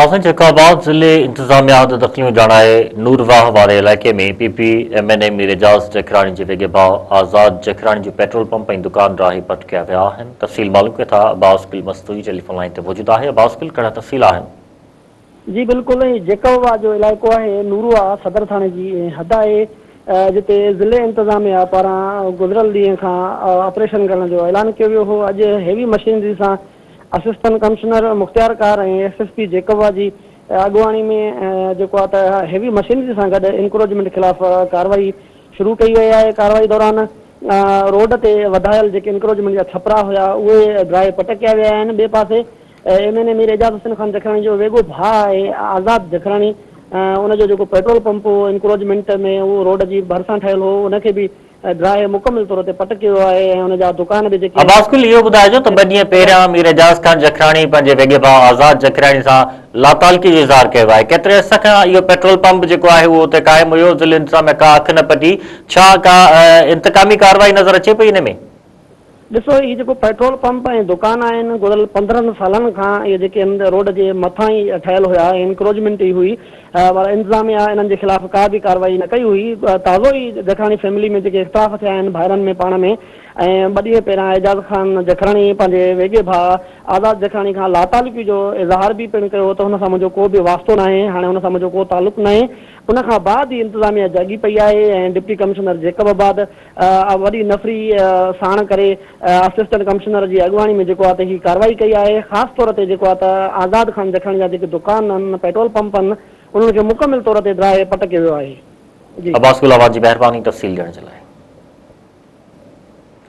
آخر جيڪب آباد ضلعي انتظاميا حد دخليون ڄاڻائي نور واهه واري علائقي ۾ P P M N A Mir Ejaz Jakhrani جي ويڳي ڀاء آزاد جکراڻي جو پيٽرول پمپ ۽ دڪان ڊاهي پٽ ڪيا ويا آهن تفصيل معلوم ڪيون ٿا عباس گل مستوئي ٽيليفون لائين تي موجود آهي عباس گل ڪهڙا تفصيل آهن. جي بلڪل هي جيڪب آباد جو علائقو آهي نورواهه صدر ٿاڻي جي حد آهي جتي ضلعي انتظاميا پاران گذريل ڏينهن کان آپريشن ڪرڻ جو اعلان ڪيو ويو هو اڄ هيوي مشينري سان اسسٽنٽ ڪمشنر، مختيارڪار ۽ ايس ايس پي جيڪب جي اڳواڻي ۾ جيڪو آهي ته هيوي مشينري سان گڏ انڪروچمينٽ خلاف ڪارروائي شروع ڪئي وئي آهي، ڪارروائي دوران روڊ تي وڌايل جيڪي انڪروچمينٽ جا ڇپرا هيا اهي ڊاهي پٽ ڪيا ويا آهن، ٻئي پاسي M N A Mir Ejaz Hussain Khan Jakhrani جو ويڳو ڀاء آهي آزاد جکراڻي ان جو جيڪو پيٽرول پمپ هو انڪروچمينٽ ۾ اهو روڊ جي ڀرسان ٺهيل هو ان کي به ڊاهي مڪمل طور تي پٽ ڪيو آهي ۽ ان جا دڪان به جيڪي عباس گل اهو ٻڌائجو ته ٻه ڏينهن پهريان مير اعجاز خان جکراڻي پنهنجي ويڳي ڀاء آزاد جکراڻي سان لاتعلقي جو اظهار ڪيو آهي ڪيتري عرصي کان اهو پيٽرول پمپ جيڪو آهي اهو اتي قائم هيو ضلعي انتظاميا ڪا اک نه پٽي ڇا ڪا انتقامي ڪارروائي نظر اچي پئي ان ۾؟ ڏسو هي جيڪو پيٽرول پمپ ۽ دڪان آهن گذريل 15 سالن کان اهي جيڪي آهن روڊ جي مٿان ئي ٺهيل هيا ۽ انڪروچمينٽ ئي هئي پر انتظاميا انهن جي خلاف ڪا به ڪارروائي نه ڪئي هئي تازو ئي جکراڻي فيملي ۾ جيڪي اختلاف ٿيا آهن ڀائرن ۾ پاڻ ۾ ۽ ٻه ڏينهن پهريان اعجاز خان جکراڻي پنهنجي ويڳي ڀاء آزاد جکراڻي کان لاتعلقي جو اظهار به پڻ ڪيو هو ته هن سان منهنجو ڪو به واسطو ناهي هاڻي هن سان منهنجو ڪو تعلق ناهي ان کان بعد ئي انتظاميا جاڳي پئي آهي ۽ ڊپٽي ڪمشنر جيڪب آباد وڏي نفري ساڻ ڪري اسسٽنٽ ڪمشنر جي اڳواڻي ۾ جيڪو آهي ته هي ڪارروائي ڪئي آهي خاص طور تي جيڪو آهي ته آزاد خان جکراڻي جا جيڪي دڪان آهن پيٽرول پمپ آهن انهن کي مڪمل طور تي ڊاهي پٽ ڪيو ويو آهي جي. عباس گل اوهان جي مهرباني تفصيل ڏيڻ جي لاء.